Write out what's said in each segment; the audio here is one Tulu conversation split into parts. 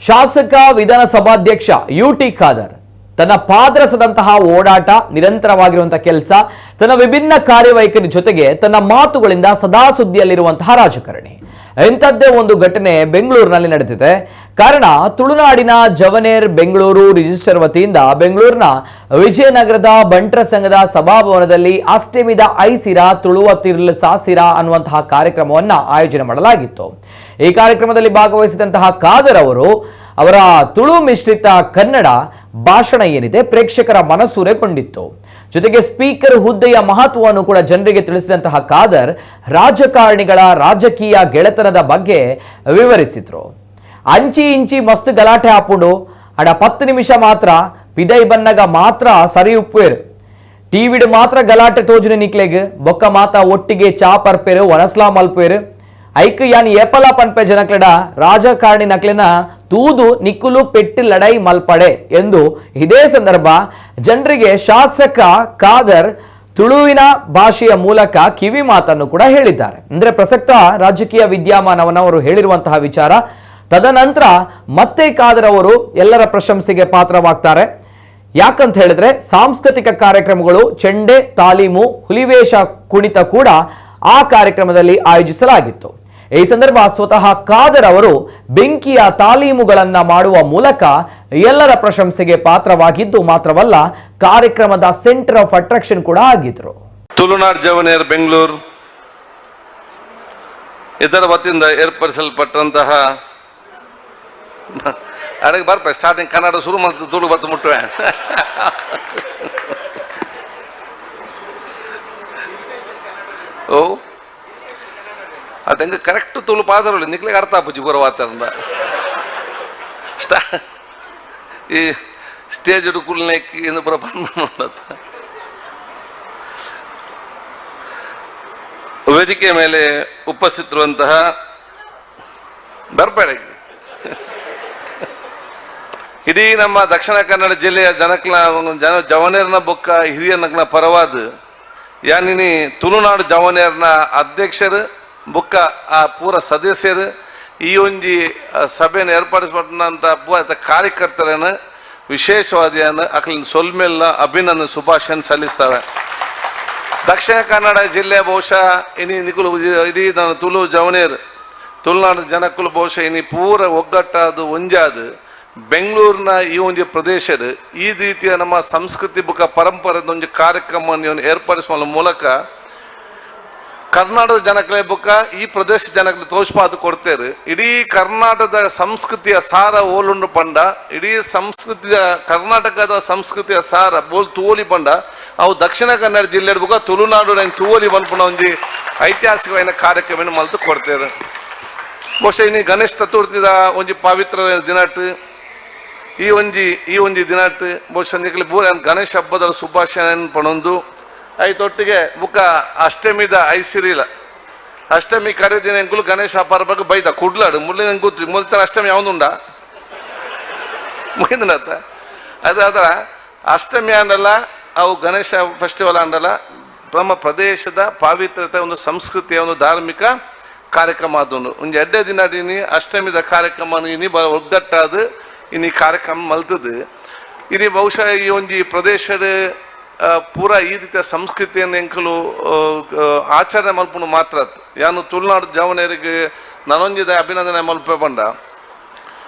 ಶಾಸಕ ವಿಧಾನಸಭಾಧ್ಯಕ್ಷ ಯು ಟಿ ಖಾದರ್ ತನ್ನ ಪಾದರಸದಂತಹ ಓಡಾಟ, ನಿರಂತರವಾಗಿರುವಂತಹ ಕೆಲಸ, ತನ್ನ ವಿಭಿನ್ನ ಕಾರ್ಯವೈಖರಿ ಜೊತೆಗೆ ತನ್ನ ಮಾತುಗಳಿಂದ ಸದಾ ಸುದ್ದಿಯಲ್ಲಿರುವಂತಹ ರಾಜಕಾರಣಿ. ಇಂಥದ್ದೇ ಒಂದು ಘಟನೆ ಬೆಂಗಳೂರಿನಲ್ಲಿ ನಡೆದಿದೆ. ಕಾರಣ, ತುಳುನಾಡಿನ ಜವನೇರ್ ಬೆಂಗಳೂರು ರಿಜಿಸ್ಟರ್ ವತಿಯಿಂದ ಬೆಂಗಳೂರಿನ ವಿಜಯನಗರದ ಬಂಟರ ಸಂಘದ ಸಭಾಭವನದಲ್ಲಿ ಅಷ್ಟಮಿದ ಐಸಿರ ತುಳುವ ತಿರ್ಲ್ ಸಾಸಿರ ಅನ್ನುವಂತಹ ಕಾರ್ಯಕ್ರಮವನ್ನ ಆಯೋಜನೆ ಮಾಡಲಾಗಿತ್ತು. ಈ ಕಾರ್ಯಕ್ರಮದಲ್ಲಿ ಭಾಗವಹಿಸಿದಂತಹ ಖಾದರ್ ಅವರು, ಅವರ ತುಳು ಮಿಶ್ರಿತ ಕನ್ನಡ ಭಾಷಣ ಏನಿದೆ, ಪ್ರೇಕ್ಷಕರ ಮನಸೂರೆಗೊಂಡಿತ್ತು. ಜೊತೆಗೆ ಸ್ಪೀಕರ್ ಹುದ್ದೆಯ ಮಹತ್ವವನ್ನು ಕೂಡ ಜನರಿಗೆ ತಿಳಿಸಿದಂತಹ ಖಾದರ್ ರಾಜಕಾರಣಿಗಳ ರಾಜಕೀಯ ಗೆಳೆತನದ ಬಗ್ಗೆ ವಿವರಿಸಿದ್ರು. ಅಂಚಿ ಇಂಚಿ ಮಸ್ತ್ ಗಲಾಟೆ ಆಪುಂಡು, ಅಡ 10 ನಿಮಿಷ ಮಾತ್ರ, ಪಿದೈ ಬನ್ನಗ ಮಾತ್ರ ಸರಿ ಉಪ್ಪೇರು. ಟಿವಿಡ್ ಮಾತ್ರ ಗಲಾಟೆ ತೋಜುನ ನಿಕ್ಲೆಗ್, ಬೊಕ್ಕ ಮಾತ ಒಟ್ಟಿಗೆ ಚಾ ಪರ್ಪೇರು, ವನಸ್ಲಾ ಮಲ್ಪೇರು. ಐಕ್ ಯಾನ್ ಏಪಲ ಪನ್ಪೆ ಜನಕ್ಲೆಡ, ರಾಜಕಾರಣಿ ನಕ್ಲೆನ ತೂದು ನಿಕ್ಕುಲು ಪೆಟ್ಟು ಲಡೈ ಮಲ್ಪಡೆ ಎಂದು ಇದೇ ಸಂದರ್ಭ ಜನರಿಗೆ ಶಾಸಕ ಖಾದರ್ ತುಳುವಿನ ಭಾಷೆಯ ಮೂಲಕ ಕಿವಿ ಮಾತನ್ನು ಕೂಡ ಹೇಳಿದ್ದಾರೆ. ಅಂದ್ರೆ ಪ್ರಸಕ್ತ ರಾಜಕೀಯ ವಿದ್ಯಮಾನವನ್ನು ಅವರು ಹೇಳಿರುವಂತಹ ವಿಚಾರ. ತದನಂತರ ಮತ್ತೆ ಖಾದರ್ ಅವರು ಎಲ್ಲರ ಪ್ರಶಂಸೆಗೆ ಪಾತ್ರವಾಗ್ತಾರೆ. ಯಾಕಂತ ಹೇಳಿದ್ರೆ, ಸಾಂಸ್ಕೃತಿಕ ಕಾರ್ಯಕ್ರಮಗಳು, ಚೆಂಡೆ ತಾಲೀಮು, ಹುಲಿವೇಷ ಕುಣಿತ ಕೂಡ ಆ ಕಾರ್ಯಕ್ರಮದಲ್ಲಿ ಆಯೋಜಿಸಲಾಗಿತ್ತು. ಈ ಸಂದರ್ಭ ಸ್ವತಃ ಖಾದರ್ ಅವರು ಬೆಂಕಿಯ ತಾಲೀಮುಗಳನ್ನ ಮಾಡುವ ಮೂಲಕ ಎಲ್ಲರ ಪ್ರಶಂಸೆಗೆ ಪಾತ್ರವಾಗಿದ್ದು ಮಾತ್ರವಲ್ಲ, ಕಾರ್ಯಕ್ರಮದ centre of attraction ಕೂಡ ಆಗಿದ್ರು. ತುಳುನಾಡ್ ಜವನೇರ್ ಬೆಂಗಳೂರು ಇದರ ವತಿಯಿಂದ ಏರ್ಪಡಿಸಲ್ಪಟ್ಟಂತಹ, ಅಡಗೆ ಬರ್ಪ, ಸ್ಟಾರ್ಟಿಂಗ್ ಕನ್ನಡ ಶುರು ಮತ್ತು ತುಳು ಬತ್ತು ಮುಟ್ಟುವೆ. ಓ, ಅದು ಕರೆಕ್ಟ್ ತುಳು ಪಾದರಲ್ಲ, ನಿಕ್ಲಿಗೆ ಅರ್ಥ ಆಪುಜಿ ಬರೋ ವಾತಾವರಣ. ಸ್ಟಾ ಈ ಸ್ಟೇಜ್ ಕುಲ್ನೆ ಇಂದು ಪೂರ ಬಂದ್. ವೇದಿಕೆ ಮೇಲೆ ಉಪಸ್ಥಿತರುವಂತಹ, ಬರ್ಬೇಡ, ಇಡೀ ನಮ್ಮ ದಕ್ಷಿಣ ಕನ್ನಡ ಜಿಲ್ಲೆಯ ಜನಕ್ಲ, ಜನ ಜವನೇರ್ನ ಬೊಕ್ಕ ಹಿರಿಯ ನಕ್ಲ ಪರವಾದ ಯಾನಿನಿ ತುಳುನಾಡು ಜವನೇರ್ನ ಅಧ್ಯಕ್ಷರು ಬೊಕ್ಕ ಆ ಪೂರ ಸದಸ್ಯರು, ಈ ಒಂಜಿ ಸಭೆಯನ್ನು ಏರ್ಪಡಿಸ್ಪಟ್ಟಂತ ಪೂರ ಕಾರ್ಯಕರ್ತರನ್ನು ವಿಶೇಷವಾದಿಯನ್ನು ಅಕ್ಲಿನ ಸೊಲ್ಮೆಲ್ಲ ಅಭಿನಂದನೆ ಶುಭಾಶಯ ಸಲ್ಲಿಸ್ತವೆ. ದಕ್ಷಿಣ ಕನ್ನಡ ಜಿಲ್ಲೆ ಬಹುಶಃ ಇನಿ ನಿಕುಲು ಇಡೀ ನಾನು ತುಳು ಜವನೇರ್ ತುಳುನಾಡು ಜನಕ್ಕುಲು ಬಹುಶಃ ಇನಿ ಪೂರ ಒಗ್ಗಟ್ಟಾದ ಒಂಜಾದ ಬೆಂಗಳೂರಿನ ಈ ಒಂದು ಪ್ರದೇಶದ ಈ ರೀತಿಯ ನಮ್ಮ ಸಂಸ್ಕೃತಿ ಬುಕ್ಕ ಪರಂಪರೆ ಒಂಜಿ ಕಾರ್ಯಕ್ರಮ ಏರ್ಪಡಿಸುವ ಮೂಲಕ ಕರ್ನಾಟಕದ ಜನಕ್ಲೆ ಬುಕ್ಕ ಈ ಪ್ರದೇಶ ಜನಕ್ಕೆ ತೋಷ್ಪಾದು ಕೊಡ್ತೇವೆ. ಇಡೀ ಕರ್ನಾಟಕದ ಸಂಸ್ಕೃತಿಯ ಸಾರ ಓಲುಂಡು ಪಂಡ, ಇಡೀ ಸಂಸ್ಕೃತಿಯ ಕರ್ನಾಟಕದ ಸಂಸ್ಕೃತಿಯ ಸಾರ ಬೋಲ್ ತೂವಲಿ ಪಂಡ, ಅವು ದಕ್ಷಿಣ ಕನ್ನಡ ಜಿಲ್ಲೆ ಬುಕ್ಕ ತುಳುನಾಡು ತೂವಲಿ ಪನ್ಪುನ ಒಂಜಿ ಐತಿಹಾಸಿಕವಾದ ಕಾರ್ಯಕ್ರಮ ಮಲ್ತು ಕೊಡ್ತೇವೆ. ಬಹುಶಃ ಇನಿ ಗಣೇಶ ಚತುರ್ಥಿದ ಒಂಜಿ ಪವಿತ್ರ ದಿನಟ್, ಈ ಒಂಜಿ ದಿನಟ್ ಬಹುಶಃ ನಿಕ್ಲೆ ಪೂರ ಗಣೇಶ ಹಬ್ಬದ ಶುಭಾಶಯ ಪಣೊಂದು ಐತೊಟ್ಟಿಗೆ ಬುಕ್ಕ ಅಷ್ಟಮಿದ ಐಸಿರಿಲ ಅಷ್ಟಮಿ ಕರೆದಿನ ಎಂಕುಲು ಗಣೇಶ ಹಬ್ಬ ಬೈದ ಕುಡ್ಲಾಡು ಮುಳ್ಳಿ ಕೂತ್ರಿ ಮುಲ್ತರ ಅಷ್ಟಮಿ ಯಾವ್ದುಂಡ ಮುಗಿದನತ್ತ. ಅದು ಅದರ ಅಷ್ಟಮಿ ಅಂಡಲ್ಲ, ಅವು ಗಣೇಶ ಫೆಸ್ಟಿವಲ್ ಅಂಡಲ್ಲ, ನಮ್ಮ ಪ್ರದೇಶದ ಪಾವಿತ್ರ್ಯತೆ, ಒಂದು ಸಂಸ್ಕೃತಿಯ ಒಂದು ಧಾರ್ಮಿಕ ಕಾರ್ಯಕ್ರಮ. ಅದೊಂದು ಒಂದು ಎಡ್ಡೆ ದಿನ ಇನಿ ಅಷ್ಟಮಿದ ಕಾರ್ಯಕ್ರಮ ಇನಿ ಒಗ್ಗಟ್ಟಾದ ಇನಿ ಕಾರ್ಯಕ್ರಮ ಮಲ್ತದು. ಇನಿ ಬಹುಶಃ ಈ ಒಂಜಿ ಪ್ರದೇಶದ ಪೂರ ಈ ರೀತಿಯ ಸಂಸ್ಕೃತಿಯನ್ನು ಎಂಕುಲು ಆಚರಣೆ ಮಲ್ಪುನು ಮಾತ್ರ. ಯಾನು ತುಳುನಾಡು ಜವನರಿಗೆ ನಾನೊಂಜಿದ ಅಭಿನಂದನೆ ಮಲ್ಪೆ ಬಂಡ,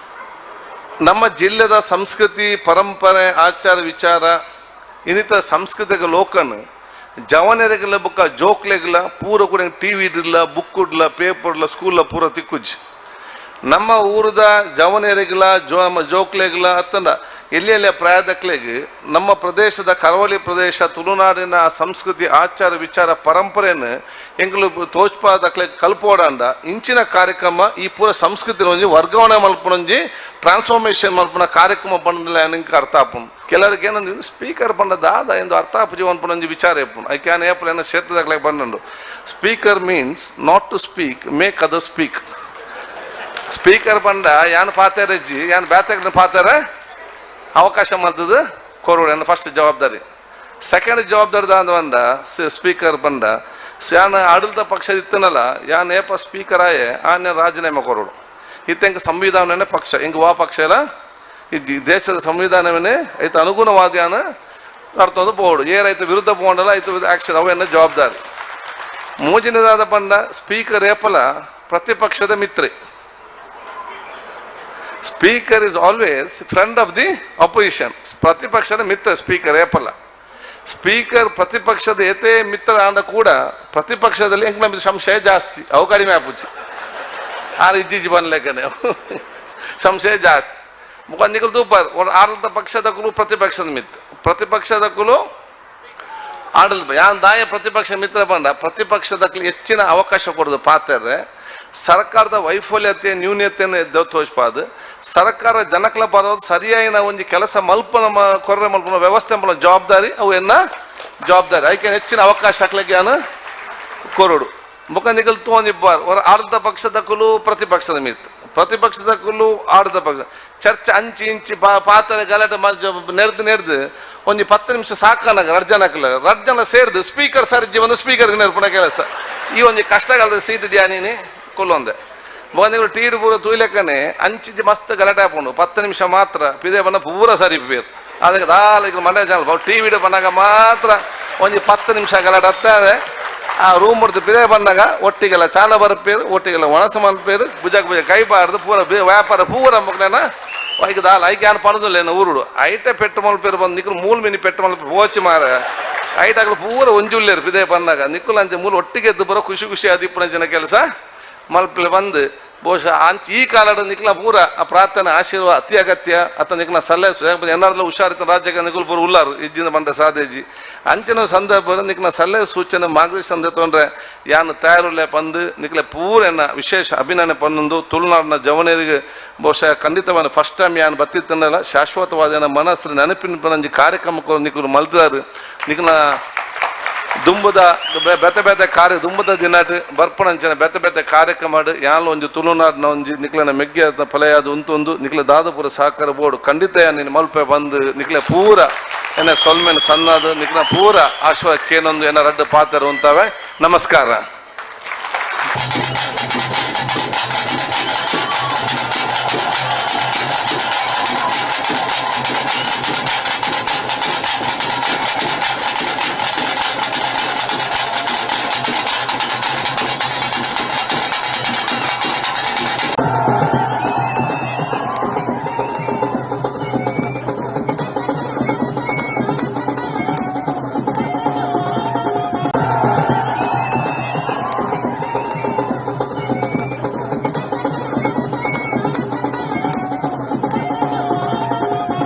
ನಮ್ಮ ಜಿಲ್ಲೆದ ಸಂಸ್ಕೃತಿ, ಪರಂಪರೆ, ಆಚಾರ ವಿಚಾರ, ಇನ್ನಿತರ ಸಾಂಸ್ಕೃತಿಕ ಲೋಕನ್ ಜವನರಿಗೆಲ್ಲ ಬುಕ್ಕ ಜೋಕ್ಲೆಗ್ಲ ಪೂರ ಕೂಡ ಟಿವಿ ಇಡ್ಲ, ಬುಕ್ ಇಡ್ಲ, ಪೇಪರ್ ಇಡ್ಲ, ಸ್ಕೂಲ್ ಪೂರ ತಿಕ್ಕುಜಿ. ನಮ್ಮ ಊರದ ಜವನರಿಗೆಲ್ಲ, ಜೋ ನಮ್ಮ ಜೋಕ್ಲೆಗ್ಲ ಅತ್ತಂಡ ಎಲ್ಲಿ ಎಲ್ಲಿಯ ಪ್ರಾಯದಕ್ಲೆಗ್ ನಮ್ಮ ಪ್ರದೇಶದ ಕರಾವಳಿ ಪ್ರದೇಶ ತುಳುನಾಡಿನ ಸಂಸ್ಕೃತಿ, ಆಚಾರ ವಿಚಾರ, ಪರಂಪರೆಯನ್ನು ಎಂಕುಲು ತೋಚ್ಪಾದಕ್ಲೆ ಕಲ್ಪೋಡಂಡ ಇಂಚಿನ ಕಾರ್ಯಕ್ರಮ ಈ ಪೂರ ಸಂಸ್ಕೃತಿ ಒಂಜಿ ವರ್ಗಾವಣೆ ಮಲ್ಪುನೊಂಜಿ ಟ್ರಾನ್ಸ್ಫಾರ್ಮೇಶನ್ ಮಲ್ಪುನ ಕಾರ್ಯಕ್ರಮ ಪಂಡಲೆ ನಿಂಗೆ ಅರ್ಥ ಆಪುಂಡು. ಕೆಲವರಿಗೆ ಏನಂದ್ರೆ, ಸ್ಪೀಕರ್ ಪಂಡ ದಾದ ಎಂದು ಅರ್ಥ ಆಪುಜಿ ಪನ್ಪುನೊಂಜಿ ವಿಚಾರ ಇಪ್ಪುಂಡು. ಐಕ್ ಯಾನ್ ಏಪಲ್ ಏನ ಕ್ಷೇತ್ರದಾಗ್ಲೆ ಬಂದಂಡು, speaker means not to speak, make other speak. Speaker ಪಂಡ ಯಾನ್ ಪಾತೆರಜ್ಜಿ, ಯಾನ್ ಬ್ಯಾತೆಗ್ನ ಪಾತೆರ ಅವಕಾಶ ಮಲ್ತದು ಕೊರೋಡು ಫಸ್ಟ್ ಜವಾಬ್ದಾರಿ. ಸೆಕೆಂಡ್ ಜವಾಬ್ದಾರಿ ದಾದ ಬಂಡ, ಸ್ಪೀಕರ್ ಬಂಡ ಯಾನ್ ಆಡಳಿತ ಪಕ್ಷ ಇತ್ತನಲ್ಲ, ಯಾನ್ ಏಪ ಸ್ಪೀಕರ್ ಆಯೆ ಆನೆ ರಾಜೀನಾಮೆ ಕೊರೋಡು. ಇತ್ತೆ ಎಂಕ್ ಸಂವಿಧಾನನೇ ಪಕ್ಷ, ಎಂಕ್ ವಾ ಪಕ್ಷ ಇಲ್ಲ. ಈ ದೇಶದ ಸಂವಿಧಾನವನ್ನೇ ಐತ ಅನುಗುಣವಾದಿಯಾನ ನಡ್ತೊಂದು ಪೋಡು. ಏರೈತ ವಿರುದ್ಧ ಪೋಂಡಲ ಐತ ಆಕ್ಷನ್ ಅವೆನ್ನ ಜವಾಬ್ದಾರಿ. ಮೂಜಿನದಾದ ಪಂಡ ಸ್ಪೀಕರ್ ಏಪಲ ಪ್ರತಿಪಕ್ಷದ ಮಿತ್ರೆ. Speaker is always friend of the opposition. ಪ್ರತಿಪಕ್ಷದ ಮಿತ್ರ ಸ್ಪೀಕರ್ ಏಪಲ್ಲ. ಸ್ಪೀಕರ್ ಪ್ರತಿಪಕ್ಷದ ಏತೇ ಮಿತ್ರ ಆಂಡ ಕೂಡ ಪ್ರತಿಪಕ್ಷದಲ್ಲಿ ಎಂಕ್ ನಮಗೆ ಸಂಶಯ ಜಾಸ್ತಿ, ಅವು ಕಡಿಮೆ ಆಪುಜಿ. ಆರು ಇಜ್ಜಿಜ್ಜಿ ಬನ್ಲೆಕ್ಕನೆ ಸಂಶಯ ಜಾಸ್ತಿ. ಮುಖಂದಿಕಲು ತೂಪರ್ ಆಡಳಿತ ಪಕ್ಷದಕ್ಕೂ ಪ್ರತಿಪಕ್ಷದ ಮಿತ್ರ, ಪ್ರತಿಪಕ್ಷದಕ್ಕೂ ಆಡಳಿತ. ಯಾನ್ ದಾಯ ಪ್ರತಿಪಕ್ಷ ಮಿತ್ರ ಬಂಡ ಪ್ರತಿಪಕ್ಷದಕ್ಕೆ ಹೆಚ್ಚಿನ ಅವಕಾಶ ಕೊಡೋದು ಪಾತ್ರೆ ಸರ್ಕಾರದ ವೈಫಲ್ಯತೆ ನ್ಯೂನ್ಯತೆಯನ್ನು ತೋಜ್ಪಾದು ಸರ್ಕಾರ ಜನಕ್ಲ ಬರೋದು ಸರಿಯಾಯಿನ ಒಂಜಿ ಕೆಲಸ ಮಲ್ಪನ ಕೊರ್ರೆ ಮಲ್ಪನ ವ್ಯವಸ್ಥೆ ಮಲ್ಪನ ಜವಾಬ್ದಾರಿ ಅವು ಎನ್ನ ಜವಾಬ್ದಾರಿ. ಐಕೆ ಹೆಚ್ಚಿನ ಅವಕಾಶ ಹಾಕ್ಲಿಕ್ಕೆ ಯಾನು ಕೊರಡು. ಮುಖಂದಿಕಲ್ ತೋನಿಬ್ಬಾರ್ ಹೊರ ಆಡಳಿತ ಪಕ್ಷದಕ್ಕೂ ಪ್ರತಿಪಕ್ಷದ ಮಿತ್ರ, ಪ್ರತಿಪಕ್ಷದಕ್ಕೂ ಆಡಳಿತ ಪಕ್ಷ ಚರ್ಚೆ ಅಂಚಿ ಇಂಚಿ ಪಾತ್ರೆ ಗಲಾಟೆ ನೆರ್ದು ನೆರ್ದು ಒಂಜಿ 10 ನಿಮಿಷ ಸಾಕನಾಗ ರಡ್ ಜನ ರಡ್ ಜನ ಸೇರ್ದು ಸ್ಪೀಕರ್ ಸರ್ ಒಂದು ಸ್ಪೀಕರ್ಗೆ ನೆರ್ಪುನ ಕೆಲಸ. ಈ ಒಂಜಿ ಕಷ್ಟಕಾಲದ ಸೀಟ್ ಡ್ಯಾನಿನಿ ಕೊಲ್ಲೊಂದೆ ಬಂದಿಗಳು ಟೀಡು ಪೂರ ತೂಯ್ಲೆಕ್ಕನೆ ಅಂಚಿಂಚಿ ಮಸ್ತ್ ಗಲಾಟೆ ಹಾಕೊಂಡು 10 ನಿಮಿಷ ಮಾತ್ರ ಪಿದೆ ಬನ್ನ ಪೂರ ಸರಿ ಪೇರು. ಅದಕ್ಕೆ ದಾಲ ಈಗ ಮಂಡ್ಯ ಜನ ಟಿ ವಿಡು ಬಂದಾಗ ಮಾತ್ರ ಒಂಜಿ 10 ನಿಮಿಷ ಗಲಾಟೆ ಹತ್ತಾರೆ. ಆ ರೂಮ್ ಹೊಡ್ದು ಪಿದೆ ಬಂದಾಗ ಒಟ್ಟಿಗೆಲ್ಲ ಚಾಲ ಬರಪೇರು, ಒಟ್ಟಿಗೆಲ್ಲ ಒಣಸು ಮಲ್ಪೇರು, ಭುಜಕ್ಕೆ ಭುಜ ಕೈ ಬಾರ್ದು ಪೂರ ವ್ಯಾಪಾರ ಪೂರ ಮುಗ್ಲೇನ ಐಕ್ ದಾಲ ಐಕ್ ಯಾನ್ ಪಣದುಲ್ಲೇನ ಊರುಡು ಐಟೆ ಪೆಟ್ಟು ಮಲ್ಪೇರು ಬಂದು ನಿಕ್ಕಲು ಮೂಲು ಮಿನಿ ಪೆಟ್ಟು ಮಲ್ಪೇರು ಹೋಚಿ ಮಾರ ಐಟ್ ಆಗಲು ಪೂರ ಒಂಜುಲ್ಲೇರು ಪಿದೆ ಬಂದಾಗ ನಿಕ್ಕಲು ಅಂಚೆ ಮೂಲು ಒಟ್ಟಿಗೆ ಎದ್ದು ಬರೋ ಖುಷಿ ಖುಷಿ ಆದಿಪ್ಪನ ಜನ ಕೆಲಸ ಮಲ್ಪಲೆ ಬಂದು ಬಹುಶಃ ಅಂಚ ಈ ಕಾಲದ ನಿಕ್ಲ ಪೂರ ಆ ಪ್ರಾರ್ಥನೆ ಆಶೀರ್ವಾದ ಅತಿ ಅಗತ್ಯ. ಅತ್ತ ನಿಕ್ಲ ಸಲಹೆ ಎನ್ನಾರ್ಲ ಹುಷಾರಿತ ರಾಜ್ಯಕ್ಕೆ ನಿಕುಲ್ ಪೂರ ಉಲ್ಲಾರು ಇಜ್ಜಿನ ಬಂಡ ಸಾದೇಜಿ ಅಂಚಿನ ಸಂದರ್ಭ ನಿಕ್ಲ ಸಲಹೆ ಸೂಚನೆ ಮಾರ್ಗದರ್ಶನ ತೊಂದ್ರೆ ಯಾನು ತಯಾರುಲ್ಲೆ ಬಂದು ನಿಕ್ಲೆ ಪೂರ ಎನ್ನ ವಿಶೇಷ ಅಭಿನಂದನೆ ಪನ್ನೊಂದು. ತುಳುನಾಡಿನ ಜವನರಿಗೆ ಬಹುಶಃ ಖಂಡಿತವಾದ ಫಸ್ಟ್ ಟೈಮ್ ಯಾನು ಬತ್ತಿತ್ತನ್ನಲ್ಲ ಶಾಶ್ವತವಾದ ಮನಸ್ಸು ನೆನಪಿನ ಪನಂಜಿ ಕಾರ್ಯಕ್ರಮಕ್ಕೆ ನಿಕುಲು ಮಲ್ದಾರು. ನಿಕ್ಲ ದುಂಬುದ ಬೆತೆ ಬೆತೆ ಕಾರ್ಯ ದುಂಬುದ ದಿನಾಟ್ ಬರ್ಪಣಂಚನ ಬೆತೆ ಬೆತೆ ಕಾರ್ಯಕ್ರಮ ಯಾನ್ ಒಂಜಿ ತುಳುನಾಡಿನ ಒಂಜಿ ನಿಕ್ಲೆನ ಮೆಗ್ಗೆ ಫಲಯಾದ ಉಂತೊಂದು ನಿಕ್ಲೆ ದಾದಪುರ ಸಹಕಾರ ಬೋರ್ಡ್ ಖಂಡಿತ ನೀನು ಮಲ್ಪೆ ಬಂದು ನಿಕ್ಲೆ ಪೂರ ಎನ್ನ ಸೊಲ್ಮೆನ ಸಣ್ಣದು ನಿಕ್ಲ ಪೂರ ಆಶ್ವಾದ ಕೇನೊಂದು ಎನ್ನ ರಡ್ಡು ಪಾತ್ರ ಉಂತಾವೆ. ನಮಸ್ಕಾರ.